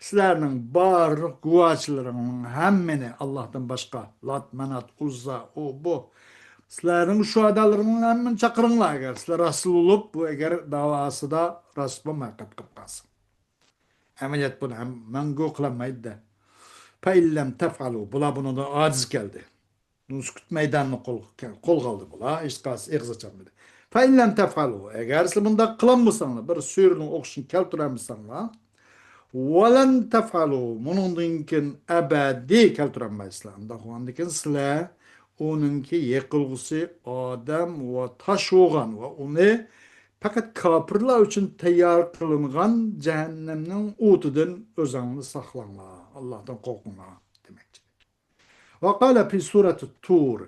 سىلەرنىڭ بارلىق گۇۋاچىلىرىڭنىڭ ھەممىنى ئاللاھتىن باشقا، لات، مانات، ئۇززا، ئۇ، بۇ، سىلەرنىڭ شۇھادالىرىڭنىڭ ھەممىنى چاقىرىڭلار، ئەگەر سىلەر راستچىل بولۇپ، بۇ ئەگەر داۋاسىدا راست بولماي قېلىپ قالسا. ئەمەلىيەت بۇنى ھەم مەڭگۈ قىلالمايدۇ-دە. فَإِنْ لَمْ تَفْعَلُوا، بۇلار بۇنىڭدىن ئاجىز كەلدى. سۈكۈت مەيدانىنى قول-، قولغا ئالدى بۇلار، ھېچقايسى ئېغىز ئاچالمىدى. فَإِنْ لَمْ تَفْعَلُوا، ئەگەر سىلەر بۇنداق قىلالمىساڭلار، بىر سۈرىنىڭ ئوقۇشىنى كەلتۈرەلمىسەڭلار، وَلَنْ تَفْعَلُوا، مۇنىڭدىن كېيىن ئەبەدىي كەلتۈرەلمەيسىلەر. ئۇنداق بولغاندىكىن سىلەر ئۇنىڭكى يېقىلغۇسى ئادەم ۋە تاش بولغان ۋە ئۇنى پەقەت كاپىرلار ئۈچۈن تەييار قىلىنغان جەھەننەمنىڭ ئوتىدىن ئۆزۈڭلارنى ساقلاڭلار، ئاللاھتىن قورقۇڭلار دېمەكچى. وقال في سورة الطور،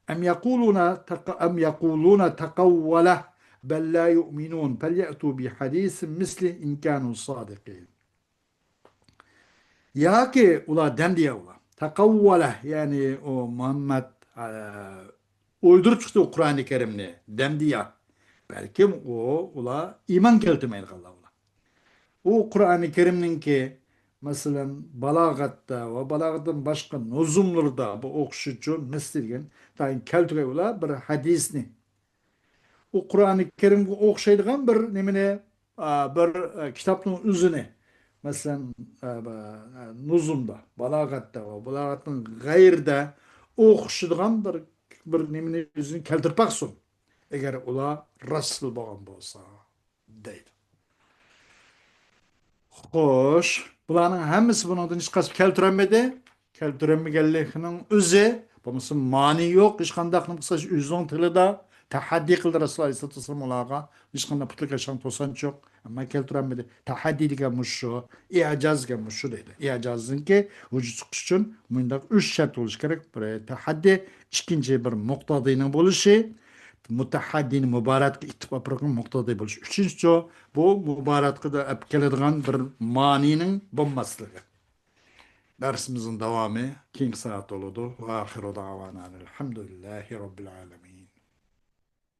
أم يقولون تق-، أم يقولون تقوله بل لا يؤمنون فليأتوا بحديث مثله إن كانوا صادقين. ياكى ئۇلار دەمدىيە ئۇلار. تەقەۋۋەلە، يەنى ئۇ مۇھەممەد، ئە، ئويدۇرۇپ چىقتى ئۇ قۇرئانى كەرىمنى. دەمدىيە. بەلكىم ئۇ، ئۇلار ئىمان كەلتۈرمەيدىغانلار ئۇلار. ئۇ قۇرئانى كەرىمنىڭكى، مەسىلەن، بالاغەتتە ۋە بالاغەتتىن باشقا نۇزۇملىرىدا بۇ ئوقۇش ئۈچۈن مىسلى دېگەن، تايىن كەلتۈرگەي ئۇلار بىر ھەدىسنى. ئۇ قۇرئانى كەرىمگە ئوخشايدىغان بىر نېمىنى، ئا، بىر، ئە، كىتابنىڭ ئۆزىنى. مەسىلەن، ئە، بە-، ئە، نۇزۇمدا، بالاغەتتە ۋە بالاغەتنىڭ غەيرىدە ئوخشىدىغان بىر، بىر نېمىنى ئۆزىنى كەلتۈرۈپ باقسۇن. ئەگەر ئۇلار راستلا بولغان بولسا، دەيدۇ. خوش، بۇلارنىڭ ھەممىسى بۇنىڭدىن ھېچقايسى كەلتۈرەلمىدى. كەلتۈرەلمىگەنلىكىنىڭ ئۆزى، بولمىسا مانى يوق، ھېچقانداق نېمە قىلسا ئۆزىنىڭ تىلىدا تەھەددىي قىلدى رەسۇل ئەلەيھىسسالاتۇ ۋەسسالام ئۇلارغا. ھېچقانداق پۇتلىرى كەلگەن توسانچۇق، ئەمما كەلتۈرەلمىدى. تەھەددىي دېگەن مۇشۇ شۇ، ئىئجاز دېگەن مۇشۇ شۇ دەيدۇ. ئىئجازنىڭكى ۋۇجۇد چىقىش ئۈچۈن مۇنداق ئۈچ شەرت بولۇشى كېرەك. بىرى تەھەددىي، ئىككىنچى بىر مۇقتەزىنىڭ بولۇشى، مۇتەھەددىنى مۇبارەتكە ئېتىپ ئاپىرىدىغان مۇقتەزى بولۇش. ئۈچىنچىچۇ، بۇ مۇبارەتكە ئەپ كېلىدىغان بىر مانىنىڭ بولماسلىقى. دەرسىمىزنىڭ داۋامى كېيىنكى سائەتتە بولىدۇ. ۋە ئاخىرۇ دەئۋانا ئەلھەمدۇلىللاھى رەببىل ئالەمىن.